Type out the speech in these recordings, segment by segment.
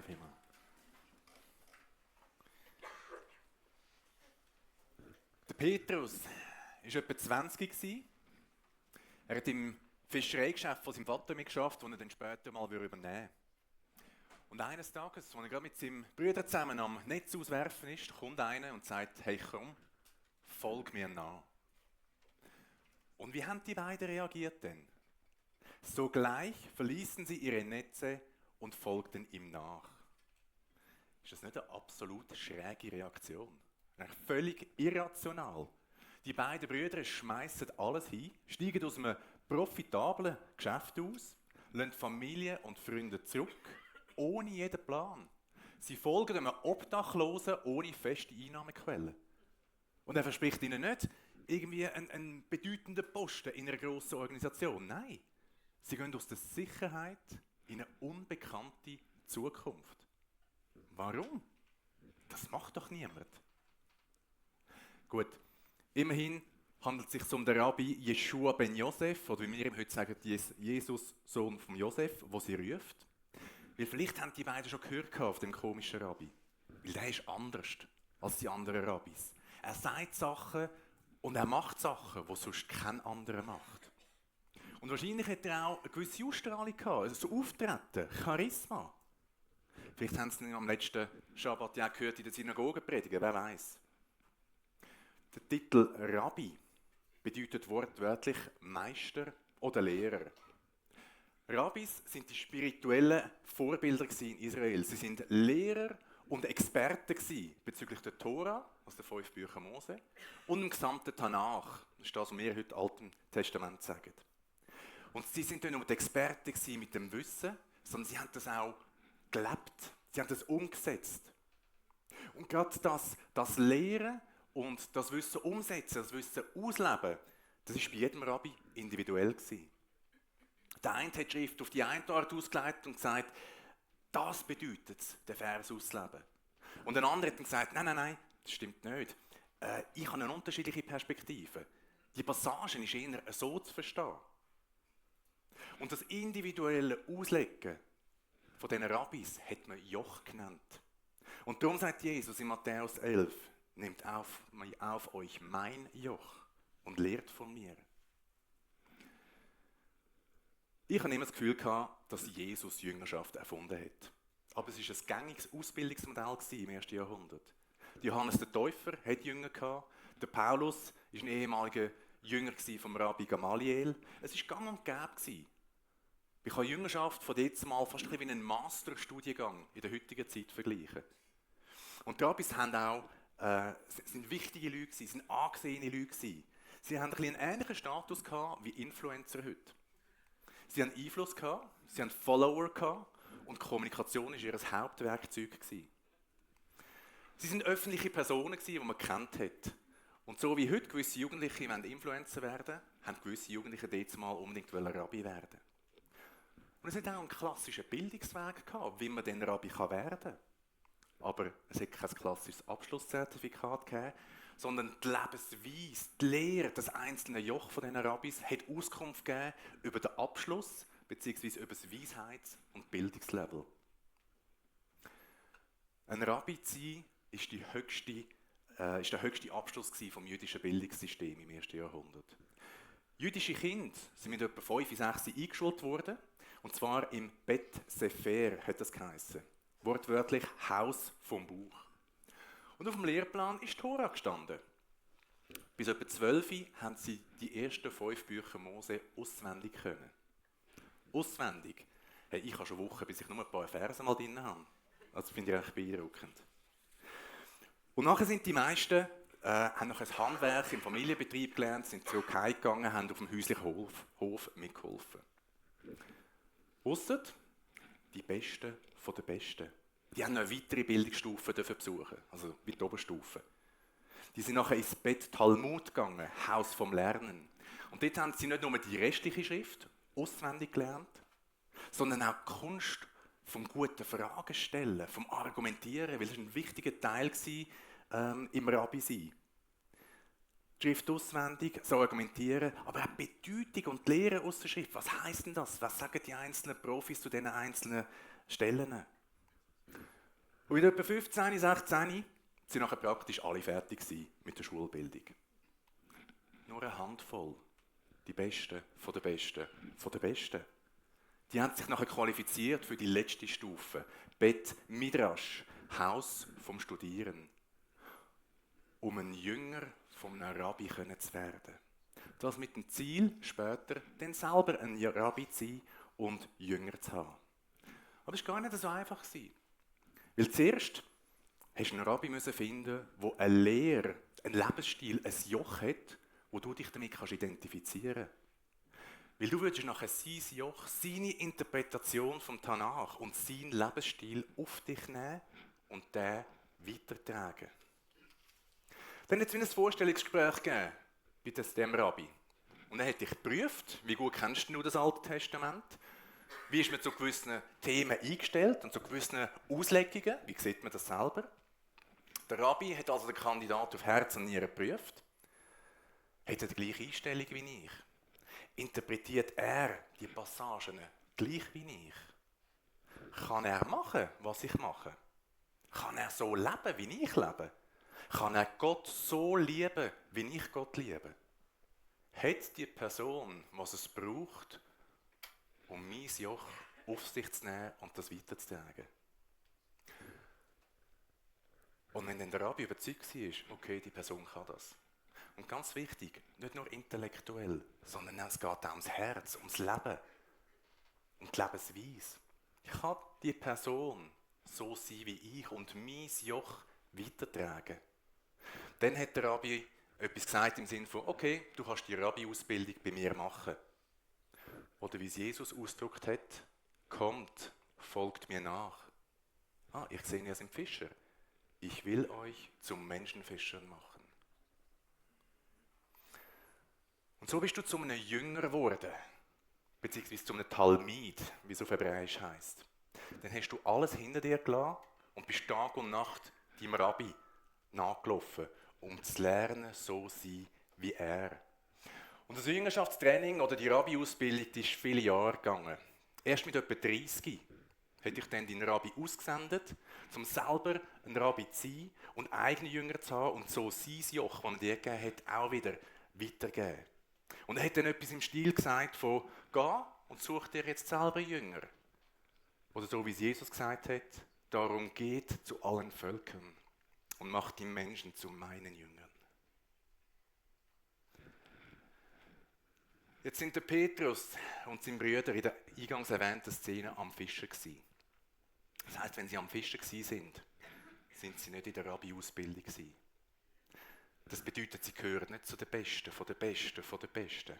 Prima. Der Petrus war etwa 20 gewesen. Er hat im Fischereigeschäft von seinem Vater mitgeschafft, das er dann später mal übernehmen würde. Und eines Tages, als er gerade mit seinem Bruder zusammen am Netz auswerfen ist, kommt einer und sagt: Hey, komm, folg mir nach. Und wie haben die beiden reagiert denn? Sogleich verließen sie ihre Netze und folgten ihm nach. Ist das nicht eine absolut schräge Reaktion? Völlig irrational. Die beiden Brüder schmeißen alles hin, steigen aus einem profitablen Geschäft aus, lassen Familie und Freunde zurück, ohne jeden Plan. Sie folgen einem Obdachlosen ohne feste Einnahmequelle. Und er verspricht ihnen nicht irgendwie einen bedeutenden Posten in einer grossen Organisation. Nein, sie gehen aus der Sicherheit in eine unbekannte Zukunft. Warum? Das macht doch niemand. Gut, immerhin handelt es sich um den Rabbi Jeschua ben Josef, oder wie wir ihm heute sagen, Jesus, Sohn von Josef, wo sie ruft. Weil vielleicht haben die beiden schon gehört von dem komischen Rabbi. Weil der ist anders als die anderen Rabbis. Er sagt Sachen und er macht Sachen, die sonst kein anderer macht. Und wahrscheinlich hat er auch eine gewisse Ausstrahlung gehabt, also so Auftreten, Charisma. Vielleicht haben sie ihn am letzten Schabbat ja gehört in der Synagoge predigen, wer weiß. Der Titel Rabbi bedeutet wortwörtlich Meister oder Lehrer. Rabbis sind die spirituellen Vorbilder in Israel. Sie sind Lehrer und Experten bezüglich der Tora, also der 5 Bücher Mose, und dem gesamten Tanach. Das ist das, was wir heute Alten Testament sagen. Und sie sind nicht nur die Experten mit dem Wissen, sondern sie haben das auch gelebt. Sie haben das umgesetzt. Und gerade das Lehren und das Wissen umsetzen, das Wissen ausleben, das war bei jedem Rabbi individuell gewesen. Der eine hat die Schrift auf die eine Art ausgelegt und gesagt, das bedeutet es, den Vers auszuleben. Und ein anderer hat gesagt, nein, das stimmt nicht. Ich habe eine unterschiedliche Perspektive. Die Passage ist eher so zu verstehen. Und das individuelle Auslegen von diesen Rabbis hat man Joch genannt. Und darum sagt Jesus in Matthäus 11, nehmt auf euch mein Joch und lehrt von mir. Ich habe immer das Gefühl gehabt, dass Jesus Jüngerschaft erfunden hat. Aber es war ein gängiges Ausbildungsmodell im 1. Jahrhundert. Johannes der Täufer hatte Jünger gehabt. Der Paulus war ein ehemaliger Jünger vom Rabbi Gamaliel. Es war gang und gäbe. Ich kann Jüngerschaft von jetzt mal fast ein bisschen wie einen Masterstudiengang in der heutigen Zeit vergleichen. Und die Rabbis haben auch, sind wichtige Leute, sind angesehene Leute. Sie haben einen ähnlichen Status gehabt wie Influencer heute. Sie haben Einfluss gehabt, sie haben Follower gehabt und Kommunikation war ihr Hauptwerkzeug gewesen. Sie sind öffentliche Personen gewesen, die man kennt hat. Und so wie heute gewisse Jugendliche Influencer werden, haben gewisse Jugendliche jetzt mal unbedingt Rabbi werden. Und es hat auch einen klassischen Bildungsweg gehabt, wie man den Rabbi werden kann. Aber es hat kein klassisches Abschlusszertifikat gegeben, sondern die Lebensweise, die Lehre, das einzelne Joch von diesen Rabbis hat Auskunft gegeben über den Abschluss bzw. über das Weisheits- und Bildungslevel. Ein Rabbi zu sein ist der höchste Abschluss vom jüdischen Bildungssystem im 1. Jahrhundert. Jüdische Kinder sind mit etwa 5 bis 6 eingeschult worden, und zwar im Bet Sefer hat das geheissen. Wortwörtlich Haus vom Buch. Und auf dem Lehrplan ist Tora gestanden. Bis etwa 12 haben sie die ersten 5 Bücher Mose auswendig können. Auswendig. Hey, ich habe schon Wochen, bis ich nur ein paar Verse mal drin habe. Das finde ich echt beeindruckend. Und nachher sind die meisten, haben noch ein Handwerk im Familienbetrieb gelernt, sind zurück heimgegangen, haben auf dem häuslichen Hof mitgeholfen. Ausser die Besten von den Besten. Die haben noch eine weitere Bildungsstufe besuchen, also wie die Oberstufe. Die sind nachher ins Bet Talmud gegangen, Haus vom Lernen. Und dort haben sie nicht nur die restliche Schrift auswendig gelernt, sondern auch die Kunst vom guten Fragen stellen, vom Argumentieren, weil das ein wichtiger Teil war im Rabbi-Sein. Die Schrift auswendig, so argumentieren, aber auch die Bedeutung und die Lehre aus der Schrift. Was heisst denn das? Was sagen die einzelnen Profis zu diesen einzelnen Stellen? Und in etwa 15, 16 sind nachher praktisch alle fertig gewesen mit der Schulbildung. Nur eine Handvoll, die Besten von den Besten von den Besten. Die haben sich nachher qualifiziert für die letzte Stufe. Bet Midrash, Haus vom Studieren. Um ein Jünger vom Rabbi zu werden. Das mit dem Ziel, später dann selber ein Rabbi zu sein und Jünger zu haben. Aber es war gar nicht so einfach. Weil zuerst musst du einen Rabbi finden, der eine Lehre, einen Lebensstil, ein Joch hat, wo du dich damit identifizieren kannst. Weil du würdest nachher sein Joch, seine Interpretation vom Tanach und seinen Lebensstil auf dich nehmen und den weitertragen. Dann hat es ein Vorstellungsgespräch gegeben bei dem Rabbi. Und er hat dich geprüft, wie gut kennst du das Alte Testament? Wie ist man zu gewissen Themen eingestellt und zu gewissen Auslegungen? Wie sieht man das selber? Der Rabbi hat also den Kandidat auf Herz und Nieren geprüft. Hat er die gleiche Einstellung wie ich? Interpretiert er die Passagen gleich wie ich? Kann er machen, was ich mache? Kann er so leben, wie ich lebe? Kann er Gott so lieben, wie ich Gott liebe? Hat die Person, was es braucht, um mein Joch auf sich zu nehmen und das weiterzutragen? Und wenn dann der Rabbi überzeugt war, okay, die Person kann das. Und ganz wichtig, nicht nur intellektuell, sondern es geht auch ums Herz, ums Leben, um die Lebensweise. Kann die Person so sein wie ich und mein Joch weitertragen? Dann hat der Rabbi etwas gesagt im Sinne von, okay, du kannst die Rabbi-Ausbildung bei mir machen. Oder wie es Jesus ausgedrückt hat, kommt, folgt mir nach. Ich sehe, ihr seid Fischer. Ich will euch zum Menschenfischern machen. Und so bist du zu einem Jünger geworden, beziehungsweise zu einem Talmid, wie es auf Hebräisch heisst. Dann hast du alles hinter dir gelassen und bist Tag und Nacht deinem Rabbi nachgelaufen, um zu lernen, so zu sein wie er. Und das Jüngerschaftstraining oder die Rabbi-Ausbildung ist viele Jahre gegangen. Erst mit etwa 30 hätte ich dann den Rabbi ausgesendet, um selber ein Rabbi zu sein und eigene Jünger zu haben und so sein Joch, das er dir gegeben hat, auch wieder weitergeben. Und er hat dann etwas im Stil gesagt von, geh und such dir jetzt selber Jünger. Oder so wie es Jesus gesagt hat, darum geht zu allen Völkern und macht die Menschen zu meinen Jüngern. Jetzt sind der Petrus und seine Brüder in der eingangs erwähnten Szene am Fischen gewesen. Das heisst, wenn sie am Fischen sind, sind sie nicht in der Rabbi-Ausbildung gewesen. Das bedeutet, sie gehören nicht zu den Besten, von den Besten, von den Besten.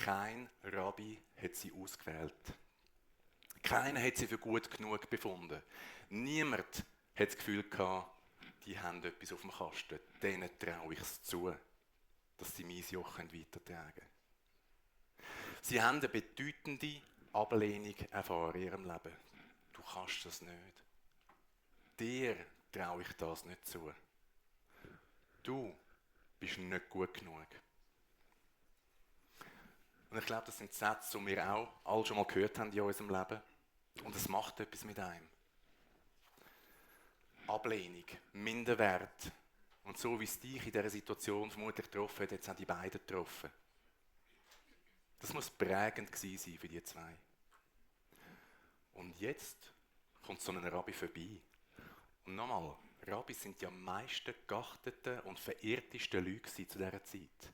Kein Rabbi hat sie ausgewählt. Keiner hat sie für gut genug befunden. Niemand hat das Gefühl gehabt, die haben etwas auf dem Kasten. Denen traue ich es zu, dass sie mein Joch weitertragen können. Sie haben eine bedeutende Ablehnung erfahren in ihrem Leben. Du kannst das nicht. Dir traue ich das nicht zu. Du bist nicht gut genug. Und ich glaube, das sind Sätze, die wir auch alle schon mal gehört haben in unserem Leben. Und es macht etwas mit einem. Ablehnung, Minderwert. Und so wie es dich in dieser Situation vermutlich getroffen hat, hat es auch die beiden getroffen. Das muss prägend gewesen sein für die zwei. Und jetzt kommt so ein Rabbi vorbei. Und nochmal, Rabbis sind die am meisten geachteten und verehrtesten Leute zu dieser Zeit.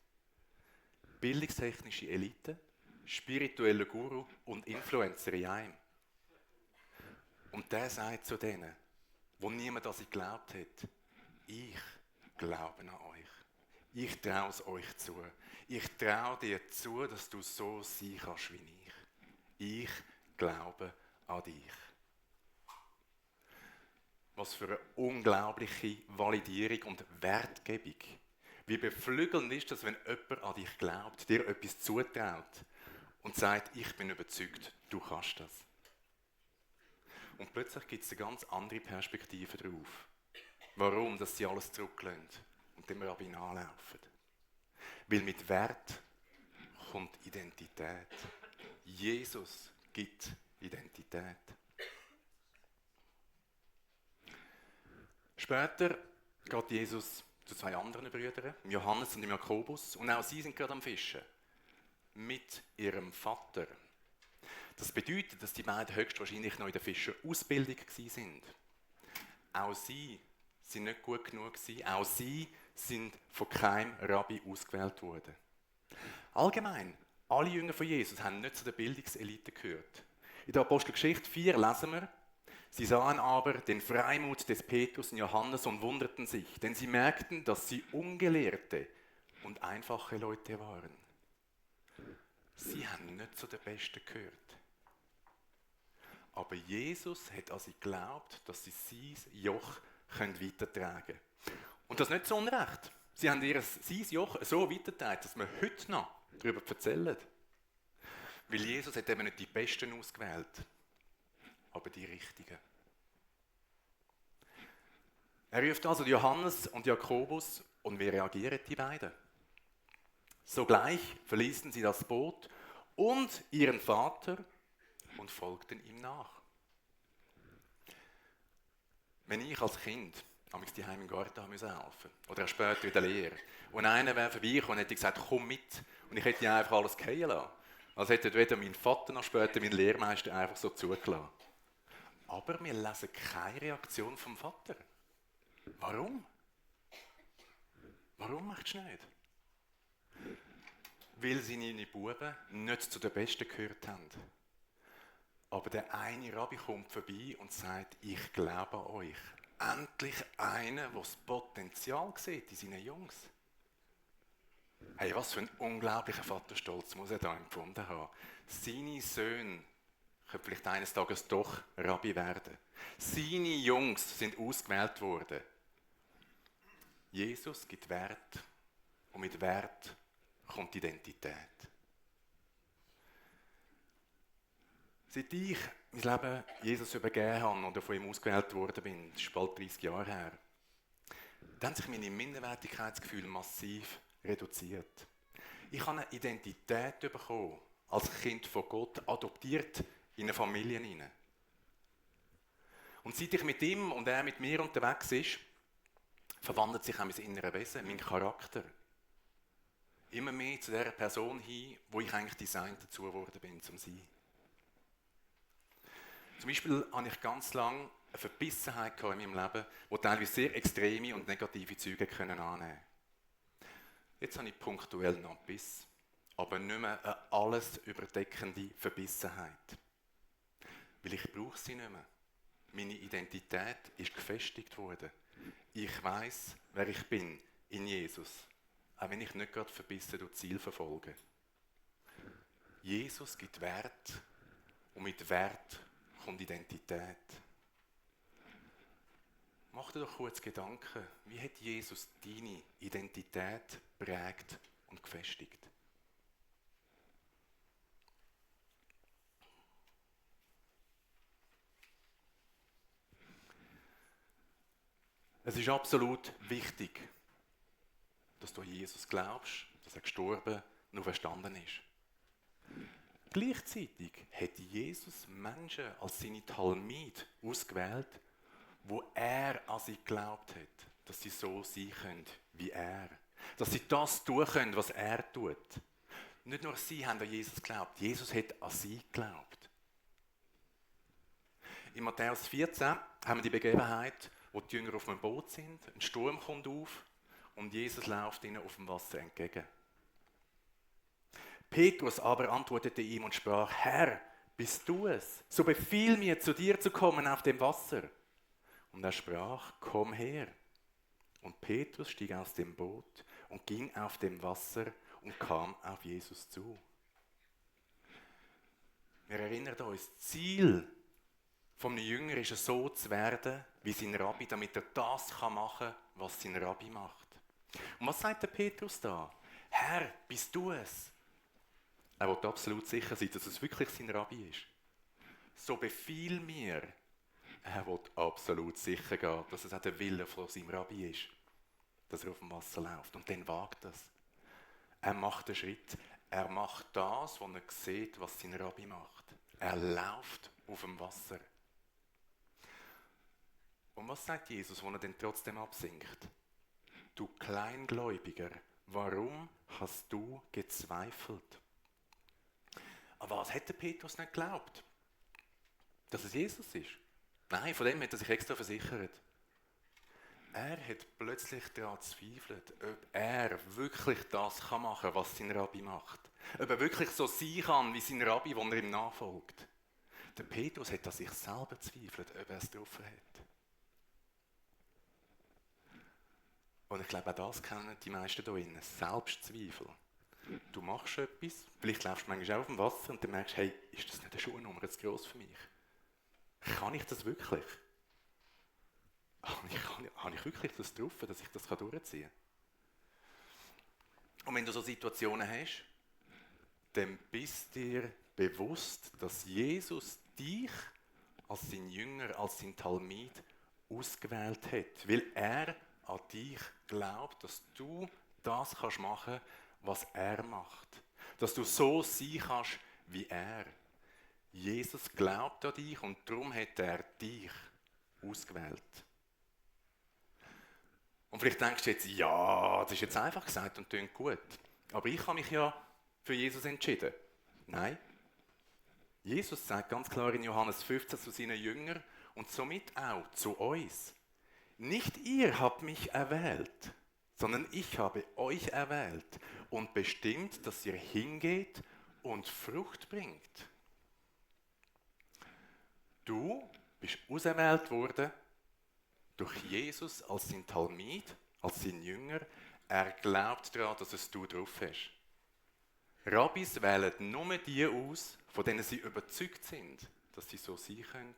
Bildungstechnische Elite, spirituelle Guru und Influencer in einem. Und der sagt zu denen, wo niemand an sie geglaubt hat, ich glaube an euch. Ich traue es euch zu. Ich traue dir zu, dass du so sein kannst wie ich. Ich glaube an dich. Was für eine unglaubliche Validierung und Wertgebung. Wie beflügelnd ist das, wenn jemand an dich glaubt, dir etwas zutraut und sagt, ich bin überzeugt, du kannst das. Und plötzlich gibt es eine ganz andere Perspektive drauf. Warum, dass sie alles zurücklehnen und dem Rabbi nachlaufen. Weil mit Wert kommt Identität. Jesus gibt Identität. Später geht Jesus zu zwei anderen Brüdern, Johannes und Jakobus, und auch sie sind gerade am Fischen. Mit ihrem Vater. Das bedeutet, dass die beiden höchstwahrscheinlich noch in der Fischerausbildung sind. Auch sie sind nicht gut genug gewesen. Auch sie sind von keinem Rabbi ausgewählt worden. Allgemein, alle Jünger von Jesus haben nicht zu der Bildungselite gehört. In der Apostelgeschichte 4 lesen wir, sie sahen aber den Freimut des Petrus und Johannes und wunderten sich, denn sie merkten, dass sie ungelehrte und einfache Leute waren. Sie haben nicht zu den Besten gehört. Aber Jesus hat an sie geglaubt, dass sie sein Joch weitertragen können. Und das nicht zu Unrecht. Sie haben sein Joch so weitergetragen, dass wir heute noch darüber erzählen. Weil Jesus hat eben nicht die Besten ausgewählt, aber die Richtigen. Er ruft also Johannes und Jakobus, und wie reagieren die beiden? Sogleich verließen sie das Boot und ihren Vater und folgten ihm nach. Wenn ich als Kind die Heim im Garten helfen musste, oder auch später in der Lehre, und einer wäre vorbeigekommen und hätte gesagt, komm mit, und ich hätte einfach alles fallen lassen. Also hätte weder mein Vater noch später mein Lehrmeister einfach so zugelassen. Aber wir lesen keine Reaktion vom Vater. Warum? Warum macht es nicht? Weil seine Buben nicht zu den Besten gehört haben. Aber der eine Rabbi kommt vorbei und sagt, ich glaube an euch. Endlich einer, der das Potenzial sieht in seinen Jungs. Hey, was für ein unglaublicher Vaterstolz muss er da empfunden haben. Seine Söhne können vielleicht eines Tages doch Rabbi werden. Seine Jungs sind ausgewählt worden. Jesus gibt Wert und mit Wert kommt Identität. Seit ich mein Leben Jesus übergeben habe oder von ihm ausgewählt worden bin, das ist bald 30 Jahre her, dann haben sich meine Minderwertigkeitsgefühle massiv reduziert. Ich habe eine Identität bekommen, als Kind von Gott, adoptiert in eine Familie hinein. Und seit ich mit ihm und er mit mir unterwegs ist, verwandelt sich auch mein inneres Wesen, mein Charakter. Immer mehr zu der Person hin, wo ich eigentlich designt dazu geworden bin, zum Sein. Zum Beispiel hatte ich ganz lange eine Verbissenheit in meinem Leben, die teilweise sehr extreme und negative Züge annehmen können. Jetzt habe ich punktuell noch einen Biss, aber nicht mehr eine alles überdeckende Verbissenheit. Weil ich brauche sie nicht mehr. Meine Identität ist gefestigt worden. Ich weiss, wer ich bin in Jesus, auch wenn ich nicht gerade verbissen durch Ziel verfolge. Jesus gibt Wert und mit Wert kommt Identität. Mach dir doch kurz Gedanken, wie hat Jesus deine Identität prägt und gefestigt? Es ist absolut wichtig, dass du an Jesus glaubst, dass er gestorben und verstanden ist. Gleichzeitig hat Jesus Menschen als seine Talmid ausgewählt, wo er an sie geglaubt hat, dass sie so sein können wie er. Dass sie das tun können, was er tut. Nicht nur sie haben an Jesus geglaubt, Jesus hat an sie geglaubt. In Matthäus 14 haben wir die Begebenheit, wo die Jünger auf einem Boot sind, ein Sturm kommt auf und Jesus läuft ihnen auf dem Wasser entgegen. Petrus aber antwortete ihm und sprach, Herr, bist du es? So befiehl mir, zu dir zu kommen auf dem Wasser. Und er sprach, komm her. Und Petrus stieg aus dem Boot und ging auf dem Wasser und kam auf Jesus zu. Wir erinnern uns, das Ziel vom Jünger ist es, so zu werden wie sein Rabbi, damit er das machen kann, was sein Rabbi macht. Und was sagt der Petrus da? Herr, bist du es? Er will absolut sicher sein, dass es wirklich sein Rabbi ist. So befiehl mir. Er will absolut sicher gehen, dass es auch der Wille von seinem Rabbi ist, dass er auf dem Wasser läuft. Und dann wagt er es. Er macht den Schritt. Er macht das, was er sieht, was sein Rabbi macht. Er läuft auf dem Wasser. Und was sagt Jesus, wenn er denn trotzdem absinkt? Du Kleingläubiger, warum hast du gezweifelt? Aber was hätte Petrus nicht geglaubt? Dass es Jesus ist? Nein, von dem hat er sich extra versichert. Er hat plötzlich daran gezweifelt, ob er wirklich das machen kann, was sein Rabbi macht. Ob er wirklich so sein kann, wie sein Rabbi, wo er ihm nachfolgt. Der Petrus hat an sich selber gezweifelt, ob er es drauf hat. Und ich glaube, auch das kennen die meisten hier drin. Selbstzweifel. Du machst etwas, vielleicht läufst du manchmal auch auf dem Wasser und dann merkst du, hey, ist das nicht eine Schuhnummer zu gross für mich? Kann ich das wirklich? Habe ich wirklich das drauf, dass ich das durchziehen kann? Und wenn du so Situationen hast, dann bist dir bewusst, dass Jesus dich als sein Jünger, als sein Talmid ausgewählt hat. Weil er an dich glaubt, dass du das machen kannst, was er macht. Dass du so sein kannst wie er. Jesus glaubt an dich und darum hat er dich ausgewählt. Und vielleicht denkst du jetzt, ja, das ist jetzt einfach gesagt und klingt gut. Aber ich habe mich ja für Jesus entschieden. Nein. Jesus sagt ganz klar in Johannes 15 zu seinen Jüngern und somit auch zu uns. Nicht ihr habt mich erwählt, sondern ich habe euch erwählt und bestimmt, dass ihr hingeht und Frucht bringt. Du bist auserwählt worden durch Jesus als sein Talmid, als sein Jünger. Er glaubt daran, dass es du drauf hast. Rabbis wählen nur die aus, von denen sie überzeugt sind, dass sie so sein können,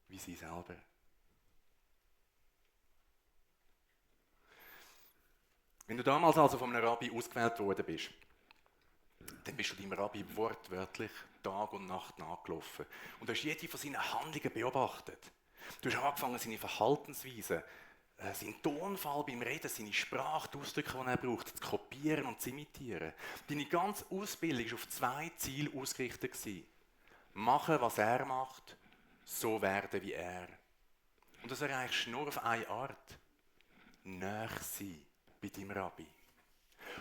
wie sie selber. Wenn du damals also von einem Rabbi ausgewählt worden bist, dann bist du deinem Rabbi wortwörtlich Tag und Nacht nachgelaufen. Und du hast jede von seinen Handlungen beobachtet. Du hast angefangen, seine Verhaltensweisen, seinen Tonfall beim Reden, seine Sprache, die Ausdrücke, die er braucht, zu kopieren und zu imitieren. Deine ganze Ausbildung war auf 2 Ziele ausgerichtet. Machen, was er macht, so werden wie er. Und das erreichst du nur auf eine Art. Näher sein bei deinem Rabbi.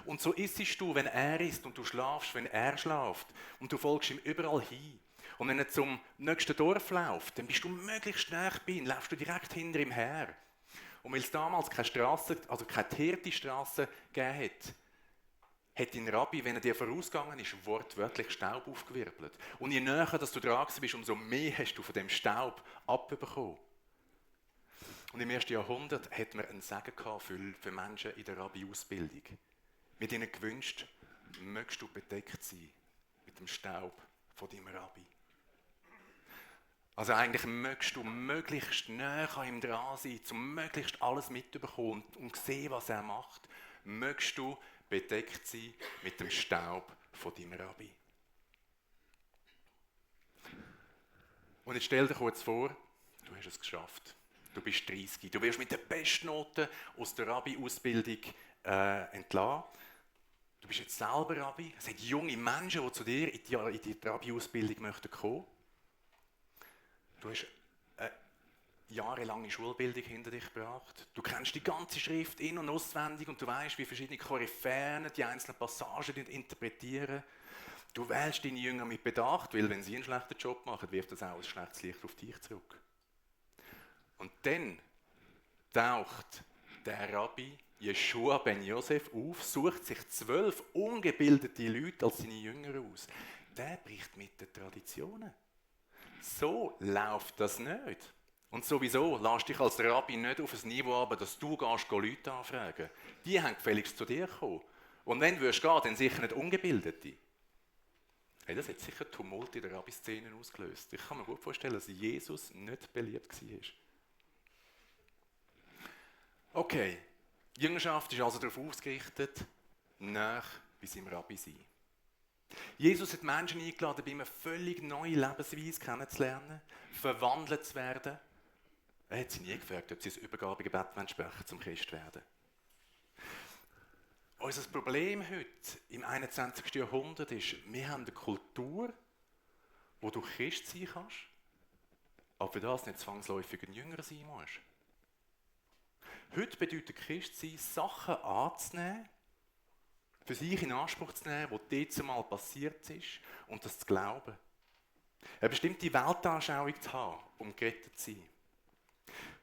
Und so isst du, wenn er isst und du schlafst, wenn er schläft. Und du folgst ihm überall hin. Und wenn er zum nächsten Dorf läuft, dann bist du möglichst nahe bei ihm, läufst du direkt hinter ihm her. Und weil es damals keine Strasse, also keine geteerte Strasse gegeben hat dein Rabbi, wenn er dir vorausgegangen ist, wortwörtlich Staub aufgewirbelt. Und je näher dass du dran bist, umso mehr hast du von dem Staub abbekommen. Und im 1. Jahrhundert hat man einen Segen gehabt für Menschen in der Rabbi-Ausbildung. Mit ihnen gewünscht, mögst du bedeckt sein mit dem Staub von deinem Rabbi. Also eigentlich möchtest du möglichst näher an ihm dran sein, um möglichst alles mitzubekommen und sehen, was er macht. Möchtest du bedeckt sein mit dem Staub von deinem Rabbi. Und jetzt stell dir kurz vor, du hast es geschafft. Du bist 30. Du wirst mit den Bestnoten aus der Rabbi-Ausbildung entlassen. Du bist jetzt selber Rabbi. Es sind junge Menschen, die zu dir in die Rabbi-Ausbildung kommen möchten. Du hast eine jahrelange Schulbildung hinter dich gebracht. Du kennst die ganze Schrift in- und auswendig und du weißt, wie verschiedene Koryphäen die einzelnen Passagen interpretieren. Du wählst deine Jünger mit Bedacht, weil wenn sie einen schlechten Job machen, wirft das auch ein schlechtes Licht auf dich zurück. Und dann taucht der Rabbi Jeschua ben Josef auf, sucht sich 12 ungebildete Leute als seine Jünger aus. Der bricht mit den Traditionen. So läuft das nicht. Und sowieso lass dich als Rabbi nicht auf ein Niveau ab, dass du Leute anfragen. Die haben gefälligst zu dir gekommen. Und wenn du gehen, dann sicher nicht Ungebildete. Hey, das hat sicher Tumult in der Rabbi-Szene ausgelöst. Ich kann mir gut vorstellen, dass Jesus nicht beliebt war. Okay, die Jüngerschaft ist also darauf ausgerichtet, nahe bei seinem Rabbi zu sein. Jesus hat Menschen eingeladen, bei ihm eine völlig neue Lebensweise kennenzulernen, verwandelt zu werden. Er hat sie nie gefragt, ob sie das Übergabegebet sprechen zum Christ werden. Unser Problem heute im 21. Jahrhundert ist, wir haben eine Kultur, wo du Christ sein kannst, aber für das nicht zwangsläufig ein Jünger sein musst. Heute bedeutet Christsein, Sachen anzunehmen, für sich in Anspruch zu nehmen, was dort mal passiert ist, und das zu glauben. Eine bestimmte Weltanschauung zu haben, um gerettet zu sein.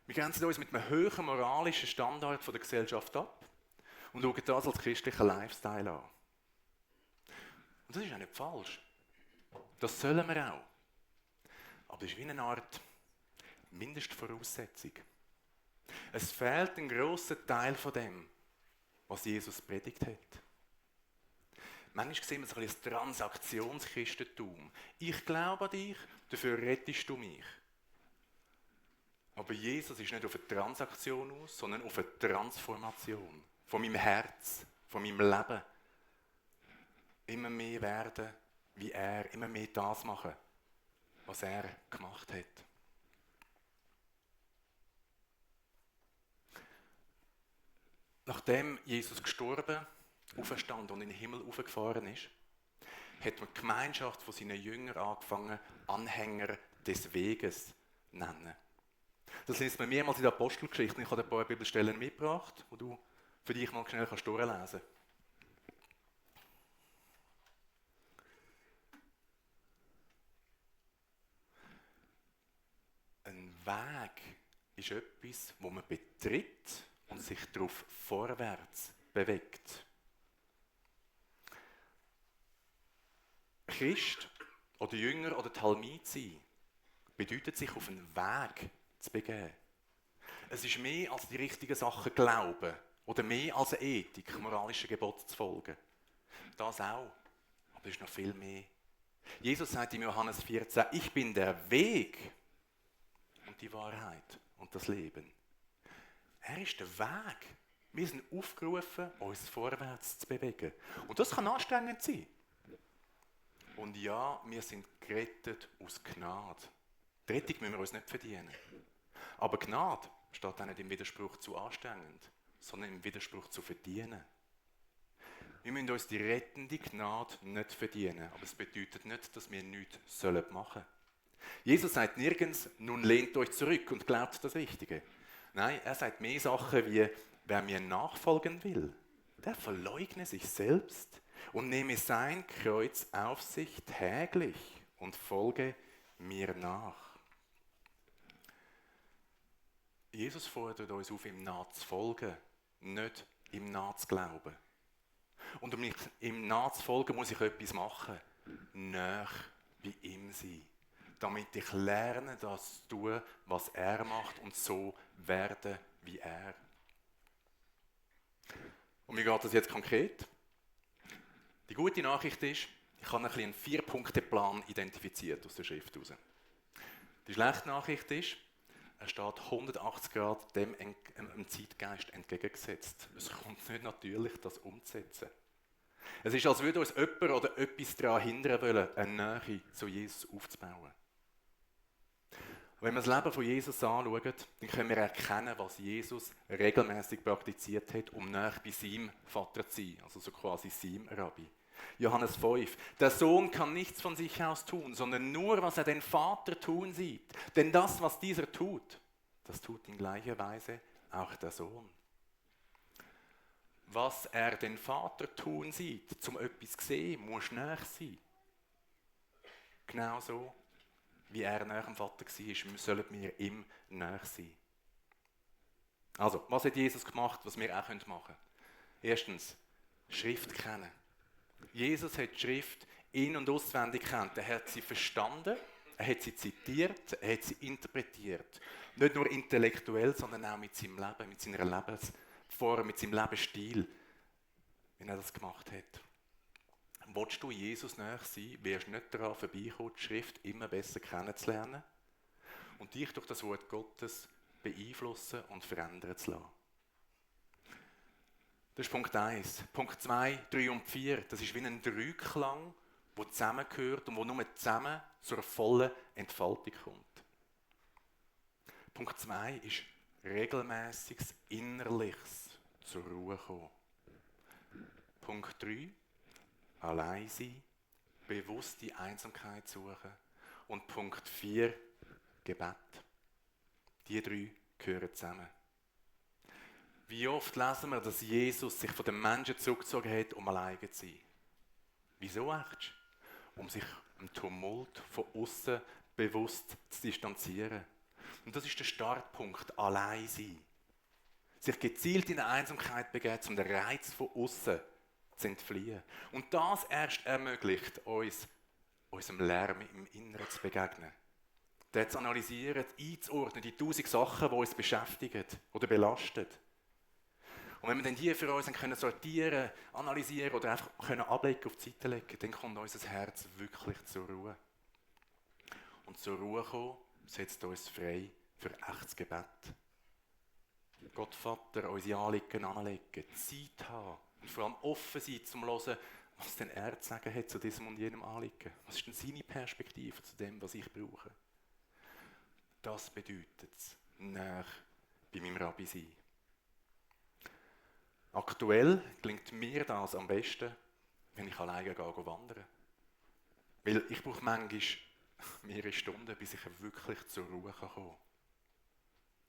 Wir grenzen uns mit einem hohen moralischen Standard von der Gesellschaft ab und schauen das als christlichen Lifestyle an. Und das ist auch nicht falsch. Das sollen wir auch. Aber es ist wie eine Art Mindestvoraussetzung. Es fehlt ein grosser Teil von dem, was Jesus predigt hat. Manchmal sehen wir so ein bisschen das Transaktionschristentum. Ich glaube an dich, dafür rettest du mich. Aber Jesus ist nicht auf eine Transaktion aus, sondern auf eine Transformation. Von meinem Herz, von meinem Leben. Immer mehr werden wie er, immer mehr das machen, was er gemacht hat. Nachdem Jesus gestorben, auferstanden und in den Himmel aufgefahren ist, hat man die Gemeinschaft von seinen Jüngern angefangen, Anhänger des Weges zu nennen. Das liest man mehrmals in der Apostelgeschichte. Ich habe ein paar Bibelstellen mitgebracht, die du für dich mal schnell durchlesen kannst. Ein Weg ist etwas, wo man betritt und sich darauf vorwärts bewegt. Christ oder Jünger oder Talmid sein bedeutet, sich auf einen Weg zu begeben. Es ist mehr als die richtigen Sachen glauben oder mehr als eine Ethik, moralische Gebote zu folgen. Das auch, aber es ist noch viel mehr. Jesus sagt in Johannes 14, ich bin der Weg und die Wahrheit und das Leben. Er ist der Weg. Wir sind aufgerufen, uns vorwärts zu bewegen. Und das kann anstrengend sein. Und ja, wir sind gerettet aus Gnade. Die Rettung müssen wir uns nicht verdienen. Aber Gnade steht auch nicht im Widerspruch zu anstrengend, sondern im Widerspruch zu verdienen. Wir müssen uns die rettende Gnade nicht verdienen, aber es bedeutet nicht, dass wir nichts machen sollen. Jesus sagt nirgends, nun lehnt euch zurück und glaubt das Richtige. Nein, er sagt mehr Sachen wie, wer mir nachfolgen will, der verleugne sich selbst und nehme sein Kreuz auf sich täglich und folge mir nach. Jesus fordert uns auf, ihm nachzufolgen, nicht ihm nachzuglauben. Und um ihm nachzufolgen, muss ich etwas machen. Näher bei ihm sein. Damit ich lerne, das zu tun, was er macht und so werden wie er. Und wie geht das jetzt konkret? Die gute Nachricht ist, ich habe einen 4-Punkte-Plan identifiziert aus der Schrift heraus. Die schlechte Nachricht ist, er steht 180 Grad dem Zeitgeist entgegengesetzt. Es kommt nicht natürlich, das umzusetzen. Es ist, als würde uns jemand oder etwas daran hindern wollen, eine Nähe zu Jesus aufzubauen. Wenn wir das Leben von Jesus anschauen, dann können wir erkennen, was Jesus regelmäßig praktiziert hat, um näher bei seinem Vater zu sein, also so quasi seinem Rabbi. Johannes 5. Der Sohn kann nichts von sich aus tun, sondern nur, was er den Vater tun sieht. Denn das, was dieser tut, das tut in gleicher Weise auch der Sohn. Was er den Vater tun sieht, zum etwas zu sehen, muss näher sein. Genauso wie er näher am Vater war, sollen wir ihm näher sein. Also, was hat Jesus gemacht, was wir auch machen können? Erstens, Schrift kennen. Jesus hat die Schrift in- und auswendig gekannt. Er hat sie verstanden, er hat sie zitiert, er hat sie interpretiert. Nicht nur intellektuell, sondern auch mit seinem Leben, mit seiner Lebensform, mit seinem Lebensstil, wie er das gemacht hat. Willst du Jesus näher sein, wirst du nicht daran vorbeikommen, die Schrift immer besser kennenzulernen und dich durch das Wort Gottes beeinflussen und verändern zu lassen. Das ist Punkt 1. Punkt 2, 3 und 4, das ist wie ein Dreiklang, der zusammengehört und der nur zusammen zur vollen Entfaltung kommt. Punkt 2 ist regelmäßiges Innerliches zur Ruhe kommen. Punkt 3, allein sein, bewusst die Einsamkeit suchen. Und Punkt 4, Gebet. Die 3 gehören zusammen. Wie oft lesen wir, dass Jesus sich von den Menschen zurückgezogen hat, um alleine zu sein? Wieso echt? Um sich im Tumult von außen bewusst zu distanzieren. Und das ist der Startpunkt, allein sein. Sich gezielt in eine Einsamkeit begeben, um den Reiz von außen zu entfliehen. Und das erst ermöglicht uns, unserem Lärm im Inneren zu begegnen. Den zu analysieren, einzuordnen, die 1000 Sachen, die uns beschäftigen oder belasten. Und wenn wir dann die für uns können sortieren, analysieren oder einfach können ablegen, auf die Seite legen, dann kommt unser Herz wirklich zur Ruhe. Und zur Ruhe kommen, setzt uns frei für echtes Gebet. Gott Vater, unsere Anliegen anlegen, Zeit haben und vor allem offen sein, zum zu hören, was denn er zu sagen hat zu diesem und jenem Anliegen. Was ist denn seine Perspektive zu dem, was ich brauche? Das bedeutet es, näher bei meinem Rabbi sein. Aktuell gelingt mir das am besten, wenn ich alleine gehe wandern. Weil ich brauche manchmal mehrere Stunden, bis ich wirklich zur Ruhe kommen kann.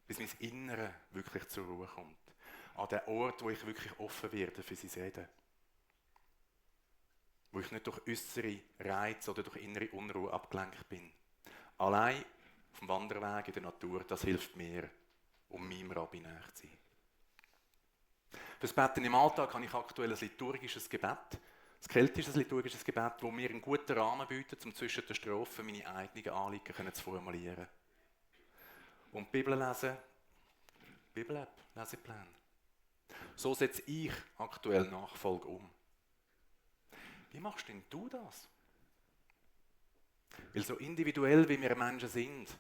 Bis mein Innere wirklich zur Ruhe kommt. An den Ort, wo ich wirklich offen werde für sein Reden. Wo ich nicht durch äußere Reize oder durch innere Unruhe abgelenkt bin. Allein auf dem Wanderweg in der Natur, das hilft mir, um meinem Rabbi näher zu sein. Fürs Beten im Alltag habe ich aktuell ein liturgisches Gebet, ein keltisches liturgisches Gebet, das mir einen guten Rahmen bietet, um zwischen den Strophen meine eigenen Anliegen zu formulieren. Und die Bibel lesen, Bibel-App, Leseplan. So setze ich aktuell Nachfolge um. Wie machst denn du das? Weil so individuell wie wir Menschen sind,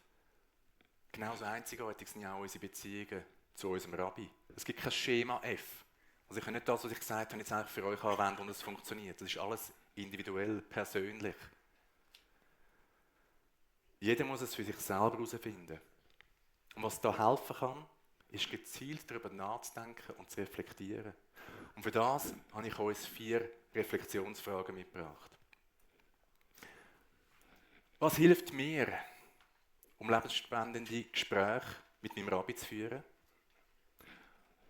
genauso einzigartig sind ja auch unsere Beziehungen zu unserem Rabbi. Es gibt kein Schema F. Also ich kann nicht das, was ich gesagt habe, jetzt eigentlich für euch anwenden und es funktioniert. Das ist alles individuell, persönlich. Jeder muss es für sich selber herausfinden. Und was da helfen kann, ist gezielt darüber nachzudenken und zu reflektieren. Und für das habe ich uns 4 Reflexionsfragen mitgebracht. Was hilft mir, um lebensspendende Gespräche mit meinem Rabbi zu führen?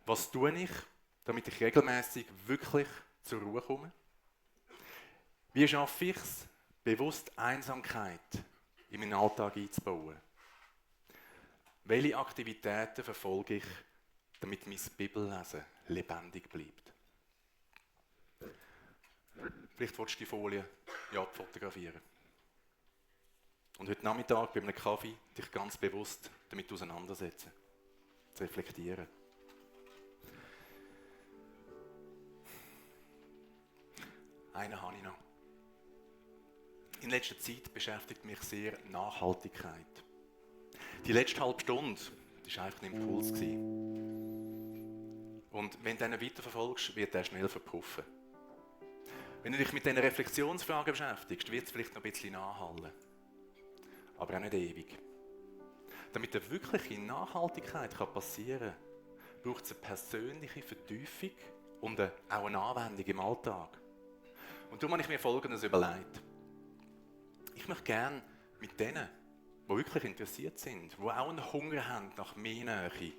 Was tue ich, damit ich regelmäßig wirklich zur Ruhe komme? Wie schaffe ich es, bewusst Einsamkeit in meinen Alltag einzubauen? Welche Aktivitäten verfolge ich, damit mein Bibellesen lebendig bleibt? Vielleicht willst du die Folie ja fotografieren. Und heute Nachmittag bei einem Kaffee dich ganz bewusst damit auseinandersetzen, zu reflektieren. Einen habe ich noch. In letzter Zeit beschäftigt mich sehr Nachhaltigkeit. Die letzte halbe Stunde, das war einfach ein Impuls. Und wenn du den weiterverfolgst, wird der schnell verpuffen. Wenn du dich mit diesen Reflexionsfragen beschäftigst, wird es vielleicht noch ein bisschen nachhallen. Aber auch nicht ewig. Damit eine wirkliche Nachhaltigkeit passieren kann, braucht es eine persönliche Vertiefung und auch eine Anwendung im Alltag. Und darum habe ich mir Folgendes überlegt. Ich möchte gerne mit denen, die wirklich interessiert sind, die auch einen Hunger haben nach mehr Nähe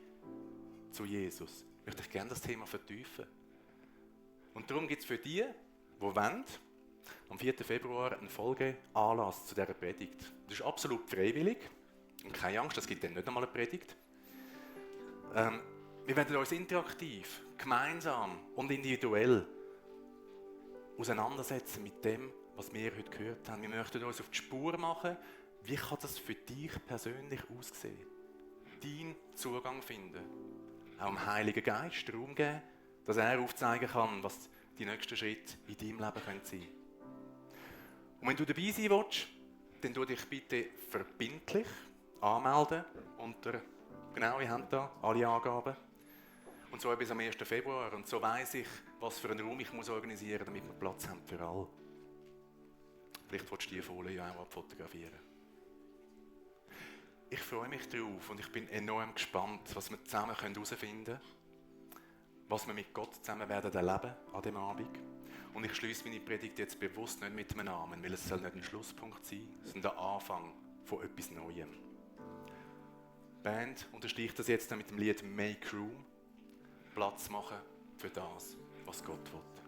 zu Jesus, möchte ich gerne das Thema vertiefen. Und darum gibt es für die wollen, am 4. Februar einen Folgeanlass zu dieser Predigt. Das ist absolut freiwillig und keine Angst, es gibt dann nicht einmal eine Predigt. Wir werden uns interaktiv, gemeinsam und individuell auseinandersetzen mit dem, was wir heute gehört haben. Wir möchten uns auf die Spur machen, wie kann das für dich persönlich aussehen? Deinen Zugang finden. Auch dem Heiligen Geist Raum geben, dass er aufzeigen kann, was die nächsten Schritte in deinem Leben sein können. Und wenn du dabei sein willst, dann tu dich bitte verbindlich anmelden unter, genau, ihr habt da alle Angaben. Und so bis am 1. Februar. Und so weiss ich, was für einen Raum ich muss organisieren muss, damit wir Platz haben für alle. Vielleicht willst du diese Folie ja auch abfotografieren. Ich freue mich darauf und ich bin enorm gespannt, was wir zusammen herausfinden können, was wir mit Gott zusammen werden erleben an diesem Abend. Und ich schließe meine Predigt jetzt bewusst nicht mit einem Namen, weil es soll nicht ein Schlusspunkt sein, sondern der Anfang von etwas Neuem. Die Band unterstreicht das jetzt mit dem Lied «Make Room». Platz machen für das, was Gott will.